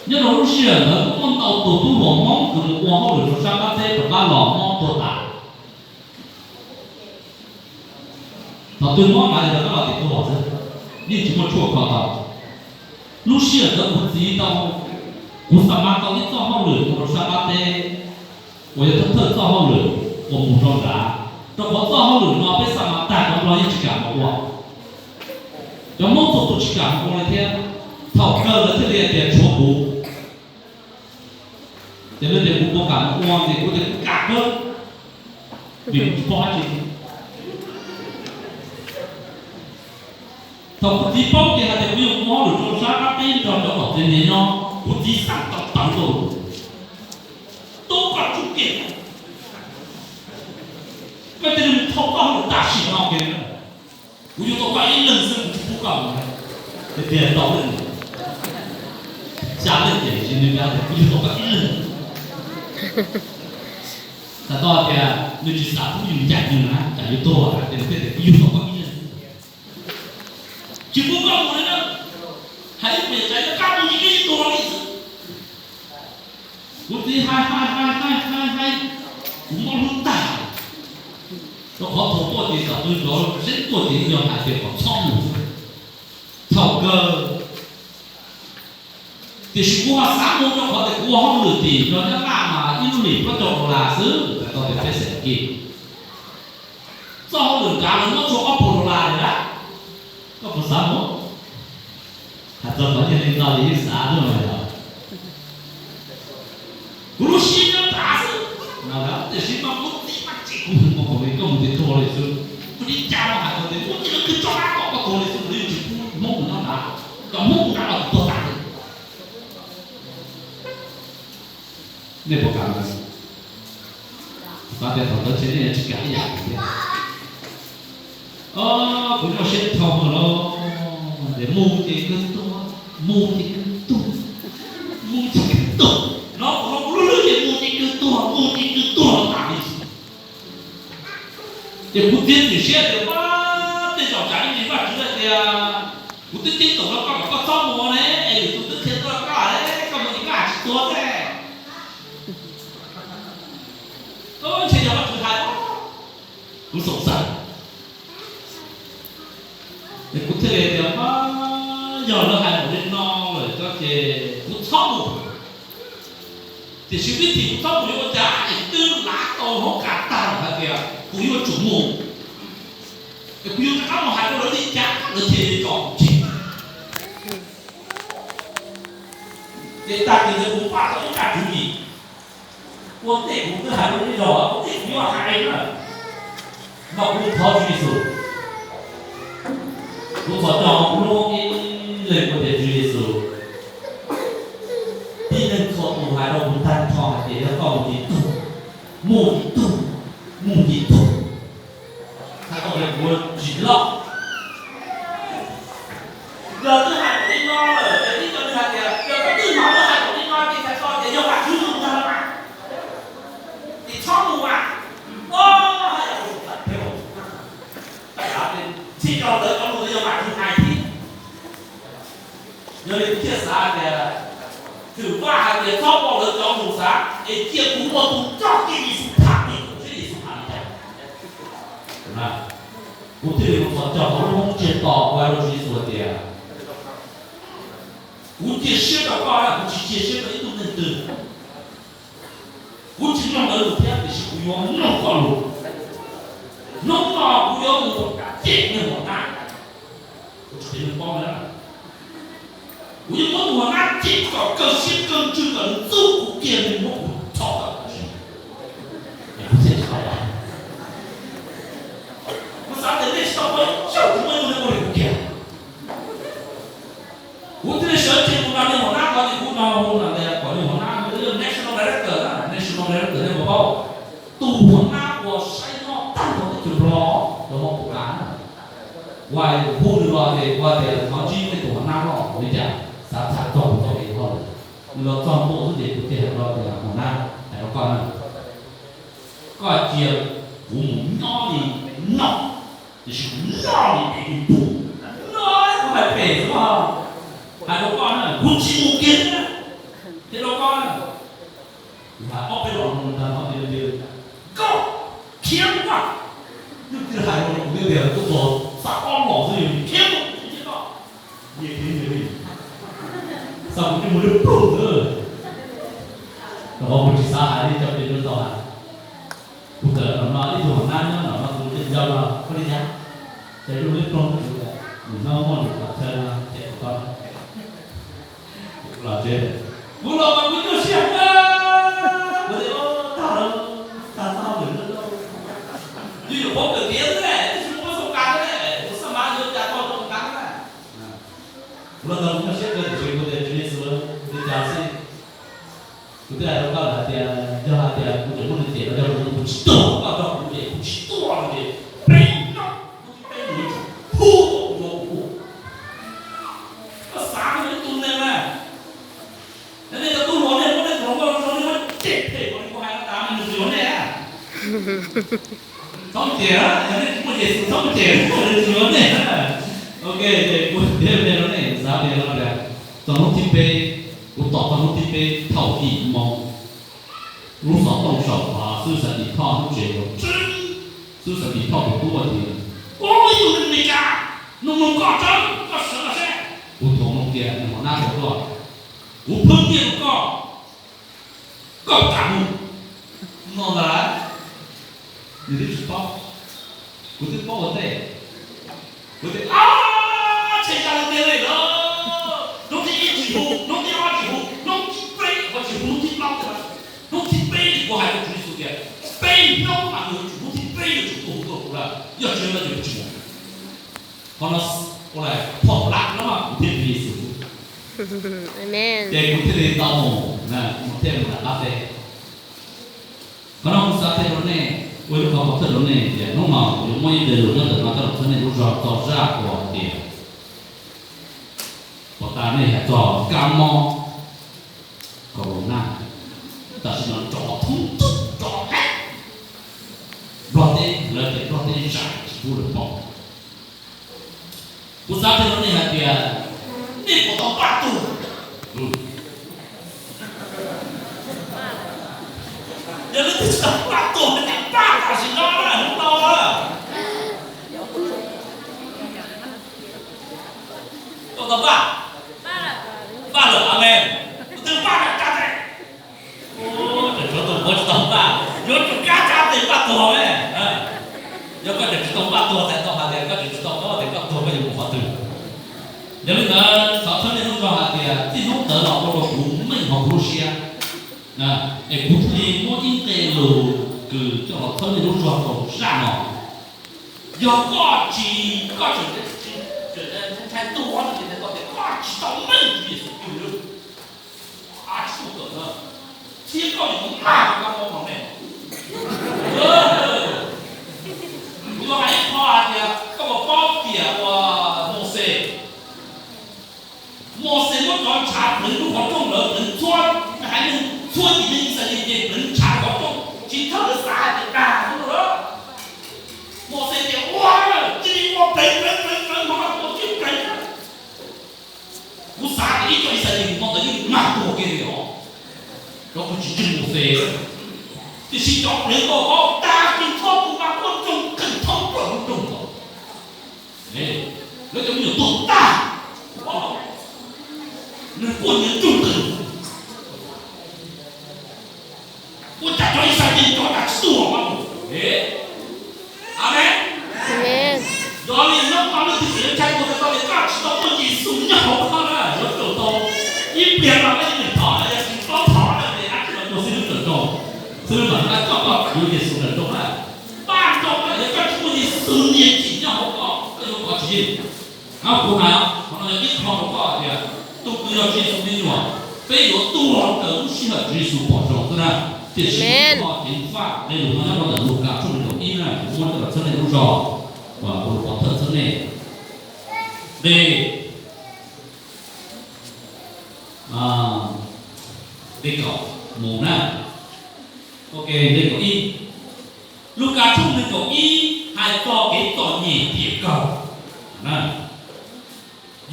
Nyob rau lub sij hawm ntawd kuj muaj ntau tus tub hluas Hmoob kws mus ua hauj lwm rau sab qab teb rov qab los mob tuag tas. Thaum twg mob tas ces rov qab los tim tuag xwb, yeej tsis muaj tshuaj kho tau. Lub sij hawm ntawd kuv txiv tau, kuv xa ma tau ib txoj hauj lwm mus rau sab qab teb uas yog thawj thawj txoj hauj lwm uas mus rau nrad, rau qhov txoj hauj lwm no peb xa ma tag cov Nplog yeej tsis kam mus ua. Cov Hmoob txhua tus tsis kam mus ua li thiab. Thaum kawg lawv thiaj li tias tshuav kuv. Ces lawv tias kuv puas kam mus ua, ces kuv tias kuv kam kawg, vim kuv tsis paub dab tsi. Thaum kuv txiv paub ces hais tias kuv yuav mus ua hauj lwm rau sab qab teb nrog cov nom txiv nyiam nyob, kuv txiv xav tau tawv lauj, tub koj tsuj kiag, koj cia li mus thau koj hauj lwm tam sim no kiag, kuv yuav tau koj ib leeg xwb, kuv tsis pub koj mus. Tias tau leej, xya leej ces nws tias kuv yuav tau koj ib leeg. Txawm tau tias nws tsis xav pub yus ncaim nws na, tsam yus tuag, ces nws thiaj tias kuv yuav tau koj ib leeg. Tsis pub koj mus li na, hais ib puas yam tsav yog kab mus ces koj yeej tuag li xwb. Kuv txiv hais hais hais hais hais, kuv mob hlwb tag. Rau qhov thaum tuaj ces thaum twg cov zeb tuaj ces yog hais tias kom txhob mus xwb. Thaum kawg, tiam sis kuv ho xav mus rau qhov tias kuv ua hauj lwm tim nyob Nyab Laj mas ib lub lim plaub caug dollar xwb, txawm tau tias peb xeem kis. Txoj hauj lwm nrad lawv muab tshuav ob puas dollar li na. Koj puas xav mus? Hais txog qhov nyiaj li no ces yeej xav tuaj los yog. Kuv lub siab nyob nrad xwb, tiam sis mas kuv txiv mas tsis, kuv hwm koj li, koj mus ces tuag li xwb. Kuv li cas los hais tias muab cia li qhwv tso qab kom koj tuag li xwb, kuv yeej tsis pub Hmoob mus nyob nrad, cov Hmoob mus nrad los kuv tuag tas li. Nej puas kam? Xav tias thaum ntawd ces nej tsis kam ib yam kuv thiab. Kuv nyuaj siab dhau lawm, ces mus ces kawg tuag, mus ces kawg tuag, mus ces kawg tuag. No kuv, kuv lub hlwb ces mus ces kawg tuag, mus ces kawg tuag tas li. Ces kuv txiav txim siab tias, pab, tej zaum tsam ib ntsis Vajtswv hais tias kuv twb ceeb toom rau koj kom koj txhob mus ne, es lwm tus twb qhia tuaj rau koj ne, koj mus ces koj tsis tuag thiab. Ntshe yog Vajtswv hais, kuv xoom xav. Es kuv thiaj li tias, pab, yog lawv hais npaum li no lawm ces kuv txhob mus. Tiam sis vim kuv txhob mus yuav ua cas es twb lav tau hauv kas tag lawm hais tias kuv yuav tsum mus. Es kuv yuav rov qab mus hais rau lawv li cas lawv thiaj li tso kuv tseg. Ces tag kis ntawd kuv npaj tau ib tsab tswv yim, ua ntej kuv twb hais lub ib zaug, ua ntej kuv yuav hais na, no kuv thov Tswv Yexus. Kuv thov coj kuv lub ib leeg ua tias Tswv Yexus, tib neeg txhua tus hais rau kuv tag nrho hais tias yog koj mus ces tuag, mus ces tuag, mus ces tuag. Hais tau tias kuv tsis loj. Yog twb hais li no lawm ces ib co nws hais tias yog koj twb hnov lawv hais li no ces hais tau tias yog Vajtswv tus ntag mas, ces txhob mus mas. Txhij rau lawv cov lus yog Vajtswv hais thiab. Yog li kuv thiaj xav tias, Tswv Vaj hais tias txhob ua lawv cov lus xav, es cia kuv ua tus nrog Tswv Yexus tham li Tswv Yexus tham li cas. Kuv thiaj li mus thov cog hauv lub hoob tsiag to ua rau Tswv Yexus hais tias, kuv cia siab rau koj, kuv tsis cia siab rau ib tug neeg twg. Kuv tsis mloog lawv lus thiab, tiam sis kuv yuav mloog koj lus. Hnub no kuv yuav mus cem niag muam nab. Kuv tsis qhia nej paub na. Kuv yeej muab tus muam nab cem kom kawg siab kawg ntsws kom nws txub kuv kiag, nws muab kuv txhob tawm tam sim. Kuv thiaj tsis tau, kuv xav tias nej tsis tau ua ib zaug kuv muaj ib tug neeg ua li kuv kiag. Kuv thiaj li sawv tsees mus nrog niag muam nab ko, ces kuv nrog hu na, kom niag muam nab, national director na, national director nej puas paub? Tus muam nab uas saib noj tag nrho teb chaws Nplog, cov mob kuv nqa na. Uas hu nws los ces ua tias thov ntsib nej tus muam nab no li cas, xav txhais txog kuv txoj kev ua hauj lwm. Nws los txog ntua xwb ces kuv thiaj hais rau tias muam nab, hais rau koj na, koj cia kuv mus nyob li no, tiam sis kuv noj li pem ib pug, noj kuv hais pem xwb os. Hais rau koj na, kuv tsis mus kiag thiab. Hais rau kuv tiag tiag, tuaj txog xav ob los xwb, yus khiav mus tsis khiav toj, nyias khiav nyias li, xav kuv coj mus lub ploog xwb. Rau qhov kuv tsis xav hais li cov pem rau tau hais. Kuv txawm los no ib tug hom nab nyob no no kuv cem yau no koj li cas, ces lub lub ploog kuv, nws no muaj lus kom chaw no ces kuv tau los tsev. Kuv los mas kuv nyuaj siab kawg, kuv tias tag lawm, tag tag lawm, yus yuav paub kawm tiav xwb ne, twb tsis muaj xoo kas ne, kuv xab mav yuav cas tau xoo kas na. Kuv los tau nyuaj siab kawg tiam sis kuv tias Tswv Yexus, li cas xij, kuv twb hais rau koj lawm hais tias yog hais tias kuv tseem muaj nws cem no yog kuv tsis tuag, koj nrog kuv ces kuv tsis tuag no ces peb hnub, peb hnub yuav tsum hu kom kuv ua kuv ua. Koj xav ib tug neeg na, yog nej cov tub hluas nej muab nej tus hluas nkauj zoo, nej muab cem phem kom nws kuv hais no tas nws tsis yuav nej. Txhob cem, yog nej tsis muaj Yexus txhob cem, nws tsis yuav nej. Ok, ces kuv thiaj li no nej xav tias no tias txog hnub thib peb, kuv tos txog hnub thib peb thaum yim moo, lub xov tooj saum xwb xav tim thoj lub tsev los, xwb xav tim thoj tus tub tias, ua ib tug neeg Meskas, nug nug koj tseeb, koj sawv los seb. Kuv thuam moo tias nws hov nab rau koj, kuv phwb nyiaj rau koj, koj kam mus no ntag. Nws twb tsis paub, kuv twb paub ua ntej. Kuv tias, ab, tshem zaj lus tiag li lawm. Hnub thib ib tsis hu, hnub thib ob tsis hu, hnub thib peb ho tsis hu, hnub thib plaub tias, hnub thib peb kuv hais rau Tswv Yexus tias peb hnub mas nws yuav tsum, hnub thib peb yuav tsum tuaj hu tuaj kuv lawm, yog tsis li no ces kuv tsis mus. Qhov no ua li phom lab no mas kuv thiaj li Yexus. Ces kuv thiaj li tau mus, mus thiaj mus nram qab teb. Qhov no kuv xav qhia rau nej, ua ib lub qhov pov thawj rau nej tias hnub no kuv yuav muab ib npe lus nyob ntawm no coj los txhawb nej lub zog txog zaj uas hais tias, puas tas nej hais txog kab mob corona, tam sim no nrov thoob ntuj nrov heev, Nplog teb lawv tias Nplog teb zais tsis pub lawv pom. Kuv xav qhia rau nej hais tias nej puas tau paj tuag. Yog leej twg tsis tau paj tuag, nej paj tam sim no na, hnub no na. Koj tau paj? Paj lawm, amen. Tus twg paj na, tsa tes. Tseem tshuav tus puav tsis tau paj, yuav tsum kab tsa tes paj tuag me. Yog koj tseem tsis tau paj tuag, txhais tau hais tias koj tseem tsis tau paub tias koj tuag koj yuav mus qhov twg. Yog li ntawd xav txhawb nej lub zog hais tias txij hnub ntawd los ua rau kuv meej hauv kuv lub siab, es kuv thiaj li muab ib nqe lus kws coj los txhawb nej lub zog rau zaj no. Yog koj tsis, koj tseem ntshai tuag no ces koj tias koj tsis tau meej Tswv Yexus tus lub, a tsis tau kawm na, thiab koj yuav mag koj kab mob no me. Kuv yuav hais ib qho hais tias koj puas paub tias ua Mauxes, Mauxes muab cov ntshav pleev lub qhov rooj lawm, pleev txhua haiv neeg, txhua yim neeg Yixalayees ces pleev ntshav qhov rooj, tsis txhob lawv xav hais tias dag xwb no lawm. Mauxes tias ua, cia li ua pleev pleev pleev pleev, hmo no kuv ua tib pleev. Kuv xav tias ib co Yixalayees hmo ntawd yeej mag tuag kiag li os, rau qhov tsis ntseeg Mauxes. Tiam sis cov pleev tau paub dag kis txhob tus mas quaj ntsoog kheej thoob plaws lub nroog ntawd. Lawv cov me nyuam tuag tag, nws quaj nyiav ntsoog kheej. Ua cas cov Yixalayees cov dag tsis tuag mas? Amen. Yog li hnub no leej twg tseem ntshai tuag, koj tias koj tsis tau muaj Yexus nyob hauv koj na, yuav tsum tau ib pliag no koj yeej meem thov na, yog tsis paub thov na ces dab tsi los tuag xib hwb nrawm nroog, xib hwb nrawm nroog, koj, koj yuav Yexus nrawm nroog na. Paj nrog koj, yog koj tsis muaj Yexus niam tsim nyob hauv koj, koj yuav kov tsis yeej. Kuv hais, qhov no yog ib qho rau koj hais tias tus twg yog Tswv Yexus me nyuam, peb yuav tuag raws lub sij hawm Tswv Yexus pom zoo xwb na. Tiam sis ib qho ceev faj, nqe lus no nyob rau ntawm Lukas tshooj nees nkaum ib na, kuv muab coj los txhawb nej lub zog, kuv lus pov thawj txhawb nej. Nqe, nqe kaum mus na. Ok, nqe kaum ib. Lukas tshooj nees nkaum ib hais txog kev txom nyem tiam kawg.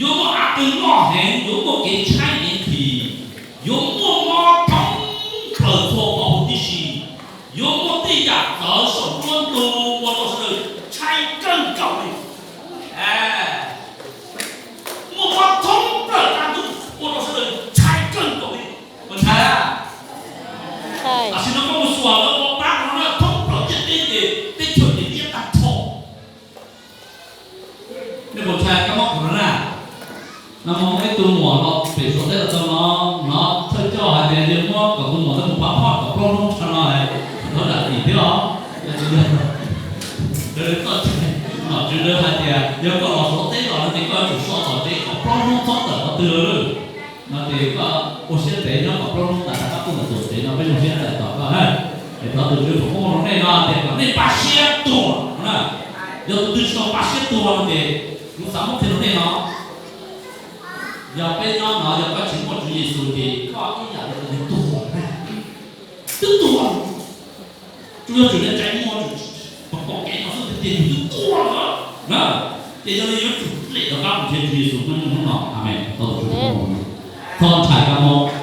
Yuav muaj av qeeg loj heev, yuav muaj kev tshaib kev nqhis, yuav muaj mob thoob plaws txhua qhov huv tib si, yuav muaj tej yam txawv saum nruab ntug ua rau sawv daws tshaib Twg no ces koj ua siab ntev nyob kom plaub hnub tas rov qab tuaj ntawm tuam tsev no peb zoo siab daim tos koj na. Es thov tus Tswv foom koob hmoov rau nej no tias kom nej pab siab tuag na. Yog tus twg tsis tau pab siab tuag no ces kuv xav muab qhia rau nej no, yog peb nyob no yog koj tsis muaj Tswv Yexus ces koj ib yam li tus neeg tuag na, twb tuag. Tsuas yog Tswv Ntuj tseem muaj, pom kev no xwb tiag tiag yus twb tuag lawm na. Ces yog li yuav tsum lem rov qab mus nrhiav Tswv Yexus hnub no. Amees. Txhob ntshai kab mob.